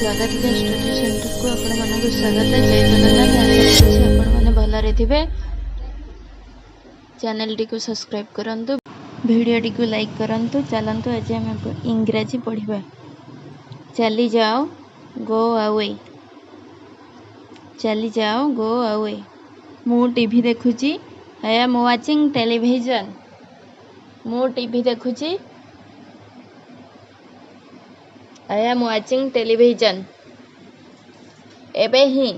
Swagatika study ସେଣ୍ଟରକୁ ଆପଣମାନଙ୍କୁ ସ୍ୱାଗତ। ଜୟ ଜଗନ୍ନାଥ। ଆଶା କରୁଛି ଆପଣମାନେ ଭଲରେ ଥିବେ। ଚ୍ୟାନେଲଟିକୁ ସବସ୍କ୍ରାଇବ୍ କରନ୍ତୁ, ଭିଡ଼ିଓଟିକୁ ଲାଇକ୍ କରନ୍ତୁ। ଚାଲନ୍ତୁ, ଆଜି ଆମେ ଇଂରାଜୀ ପଢ଼ିବା। ଚାଲିଯାଅ, ଗୋ ଆୱେ। ଚାଲିଯାଅ, ଗୋ ଆୱେ। ମୁଁ ଟିଭି ଦେଖୁଛି। I am watching television. ମୁଁ ଟିଭି ଦେଖୁଛି। I am watching television. ଏବେ ହିଁ,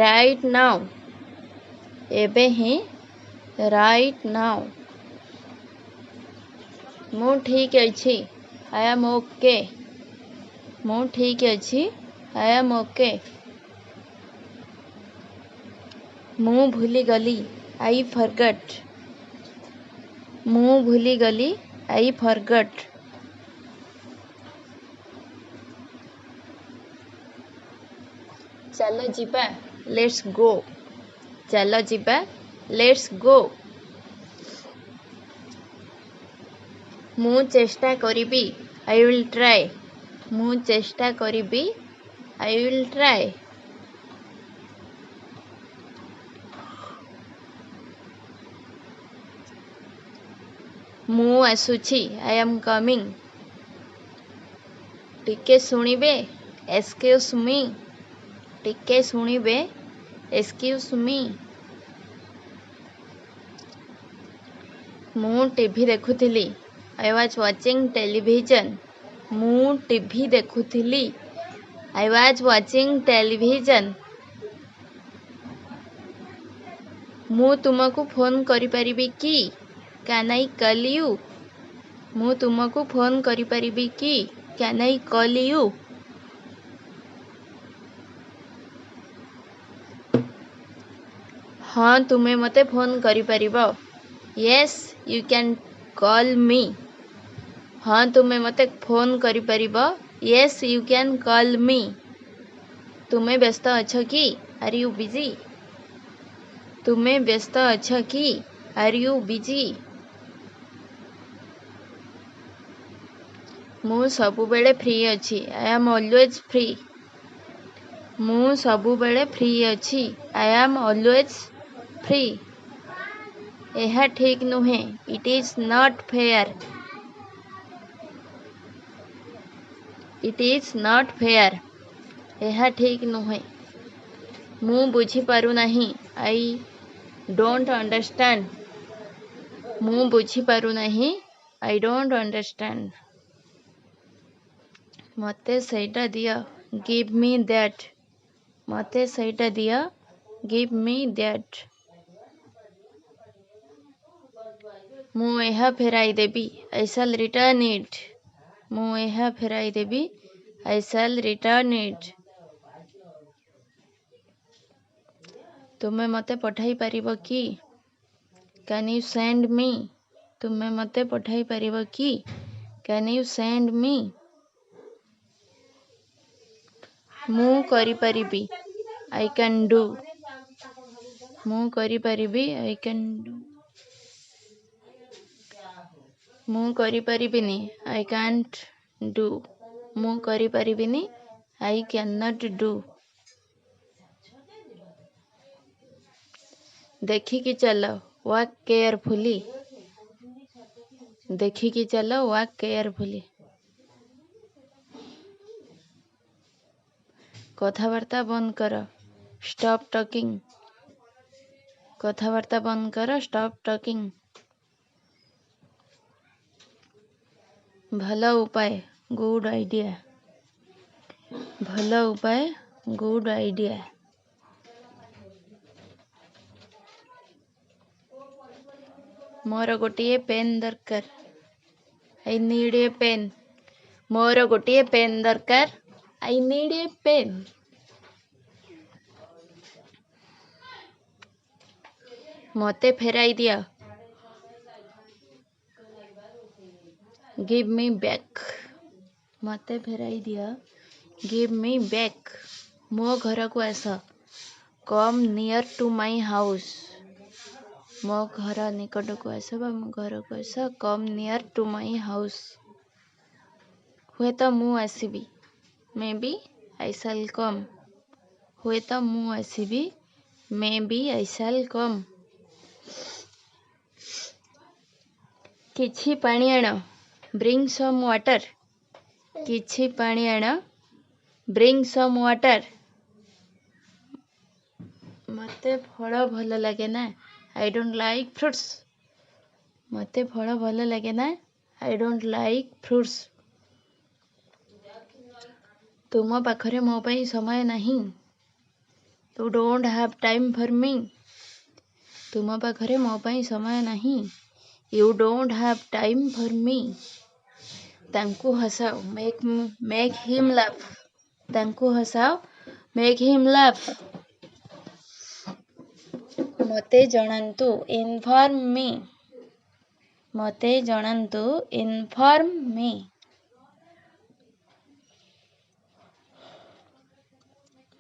ରାଇଟ୍ now. ଏବେ ହିଁ, ରାଇଟ୍ now. ମୁଁ ଠିକ୍ ଅଛି। I am okay. ମୁଁ ଠିକ୍ ଅଛି। I am okay. ମୁଁ ଭୁଲିଗଲି। I forgot. ମୁଁ ଭୁଲିଗଲି। I forgot. ଚାଲ ଯିବା। Let's go. ଚାଲ ଯିବା। Let's go. ମୁଁ ଚେଷ୍ଟା କରିବି। I will try. ମୁଁ ଚେଷ୍ଟା କରିବି। I will try. ମୁଁ ଆସୁଛି। I am coming. ଟିକେ ଶୁଣିବେ? Excuse me. ଟିକେ ଶୁଣିବେ? Excuse me. ମୁଁ ଟିଭି ଦେଖୁଥିଲି। I was watching television. ମୁଁ ଟିଭି ଦେଖୁଥିଲି। I was watching television. ମୁଁ ତୁମକୁ ଫୋନ୍ କରିପାରିବି କି? Can I call you? ମୁଁ ତୁମକୁ ଫୋନ୍ କରିପାରିବି କି? Can I call you? ହଁ, ତୁମେ ମୋତେ ଫୋନ୍ କରିପାରିବ। Yes, you can call me. ହଁ, ତୁମେ ମୋତେ ଫୋନ୍ କରିପାରିବ। Yes, you can call me. ତୁମେ ବ୍ୟସ୍ତ ଅଛ କି? Are you busy? ତୁମେ ବ୍ୟସ୍ତ ଅଛ କି? Are you busy? ମୁଁ ସବୁବେଳେ ଫ୍ରି ଅଛି। I am always free. ମୁଁ ସବୁବେଳେ ଫ୍ରି ଅଛି। I am always free. ଏହା ଠିକ୍ ନୁହେଁ। It is not fair. It is not fair. ଏହା ଠିକ୍ ନୁହେଁ। ମୁଁ ବୁଝିପାରୁନାହିଁ। I don't understand. ମୁଁ ବୁଝିପାରୁନାହିଁ। I don't understand. ମୋତେ ସେଇଟା ଦିଅ। Give me that. ମୋତେ ସେଇଟା ଦିଅ। Give me that. ମୁଁ ଏହା ଫେରାଇ ଦେବି। I shall return it. ମୁଁ ଏହା ଫେରାଇ ଦେବି। I shall return it. ତୁମେ ମୋତେ ପଠାଇ ପାରିବ କି? Can you send me? ତୁମେ ମୋତେ ପଠାଇ ପାରିବ କି? Can you send me? ମୁଁ କରିପାରିବି। I can do. ମୁଁ କରିପାରିବି। I can do. ମୁଁ କରିପାରିବିନି। I can't do. ମୁଁ କରିପାରିବିନି। I can not do. ଦେଖିକି ଚାଲ। Walk carefully. ଦେଖିକି ଚାଲ। Walk carefully. କଥାବାର୍ତ୍ତା ବନ୍ଦ କର। Stop talking. କଥାବାର୍ତ୍ତା ବନ୍ଦ କର। Stop talking. ଭଲ ଉପାୟ, ଗୁଡ୍ ଆଇଡ଼ିଆ। ଭଲ ଉପାୟ, ଗୁଡ୍ ଆଇଡ଼ିଆ। ମୋର ଗୋଟିଏ ପେନ୍ ଦରକାର। I need a pen. ମୋର ଗୋଟିଏ ପେନ୍ ଦରକାର। I need a pen. ମୋତେ ଫେରାଇ ଦିଅ। Give me back. ମୋତେ ଫେରାଇ ଦିଅ। Give me back. ମୋ ଘରକୁ ଆସ। Come near to my house. ମୋ ଘର ନିକଟକୁ ଆସ ବା ମୋ ଘରକୁ ଆସ। Come near to my house. ହୁଏତ ମୁଁ ଆସିବି। Maybe I shall come. ହୁଏତ ମୁଁ ଆସିବି। Maybe I shall come. କିଛି ପାଣି ଆଣ। Bring some water. କିଛି ପାଣି ଆଣ। Bring some water. ମୋତେ ଫଳ ଭଲ ଲାଗେ ନା। I don't like fruits. ମୋତେ ଫଳ ଭଲ ଲାଗେ ନା। I don't like fruits. ତୁମ ପାଖରେ ମୋ ପାଇଁ ସମୟ ନାହିଁ। You don't have time for me. ତୁମ ପାଖରେ ମୋ ପାଇଁ ସମୟ ନାହିଁ। You don't have time for me. ତାଙ୍କୁ ହସାଅ। Make him laugh. ତାଙ୍କୁ ହସାଅ। Make him laugh. ମୋତେ ଜଣାନ୍ତୁ। Inform me. ମୋତେ ଜଣାନ୍ତୁ। Inform me.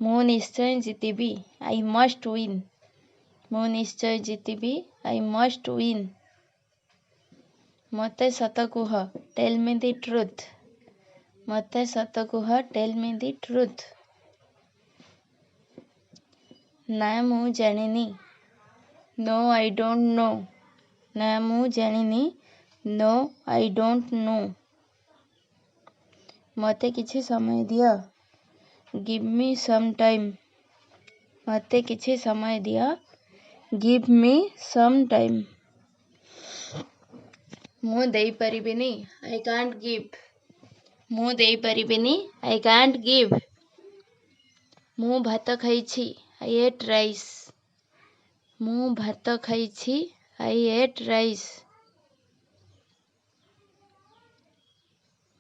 ମୁଁ ନିଶ୍ଚୟ ଜିତିବି। I must win. ମୁଁ ନିଶ୍ଚୟ ଜିତିବି। I must win. ମୋତେ ସତ କୁହ। Tell me the truth. ମୋତେ ସତ କୁହ। Tell me the truth. ନା, ମୁଁ ଜାଣିନି। No, I don't know. ନା, ମୁଁ ଜାଣିନି। No, I don't know. ମୋତେ କିଛି ସମୟ ଦିଅ। Give me some time. ମୋତେ କିଛି ସମୟ ଦିଅ। Give me some time. ମୁଁ ଦେଇପାରିବିନି। I can't give. ମୁଁ ଦେଇପାରିବିନି। I can't give. ମୁଁ ଭାତ ଖାଇଛି। I ate rice. ମୁଁ ଭାତ ଖାଇଛି। I ate rice.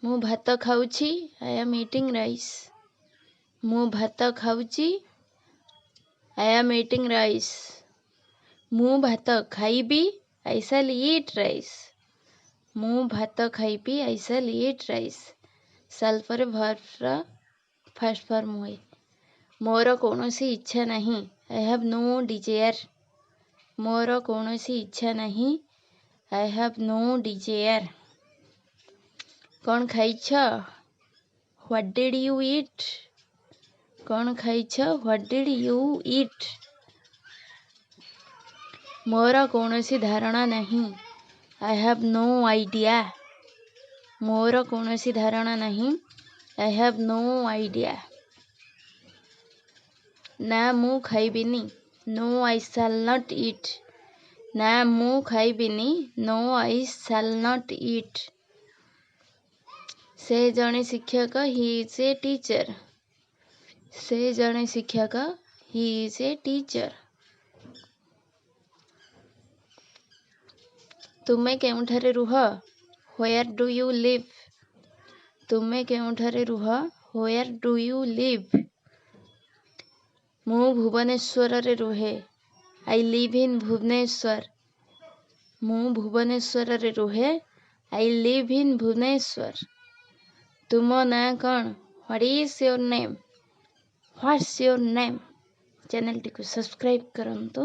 ମୁଁ ଭାତ ଖାଉଛି। I am eating rice. ମୁଁ ଭାତ ଖାଉଛି। I am eating rice. ମୁଁ ଭାତ ଖାଇବି। I shall eat rice. ମୁଁ ଭାତ ଖାଇବି। I shall eat rice. Shall ପରେ ଭର୍ବର ଫାଷ୍ଟ ଫର୍ମ ହୁଏ। ମୋର କୌଣସି ଇଚ୍ଛା ନାହିଁ। I have no desire. ମୋର କୌଣସି ଇଚ୍ଛା ନାହିଁ। I have no desire. କ'ଣ ଖାଇଛ? What did you eat? କ'ଣ ଖାଇଛ? What did you eat? ମୋର କୌଣସି ଧାରଣା ନାହିଁ। I have no idea. ମୋର କୌଣସି ଧାରଣା ନାହିଁ। I have no idea. ନା, ମୁଁ ଖାଇବିନି। No, I shall not eat. ନା, ମୁଁ ଖାଇବିନି। No, I shall not eat. ସେ ଜଣେ ଶିକ୍ଷକ। He is a teacher. ସେ ଜଣେ ଶିକ୍ଷକ। He is a teacher. ତୁମେ କେଉଁଠାରେ ରୁହ? Where do you live? ତୁମେ କେଉଁଠାରେ ରୁହ? Where do you live? ମୁଁ ଭୁବନେଶ୍ୱରରେ ରୁହେ। I live in Bhubaneswar. ମୁଁ ଭୁବନେଶ୍ୱରରେ ରୁହେ। I live in Bhubaneswar. ତୁମ ନାଁ କ'ଣ? What is your name? What's your name? ଚ୍ୟାନେଲଟିକୁ ସବସ୍କ୍ରାଇବ୍ କରନ୍ତୁ।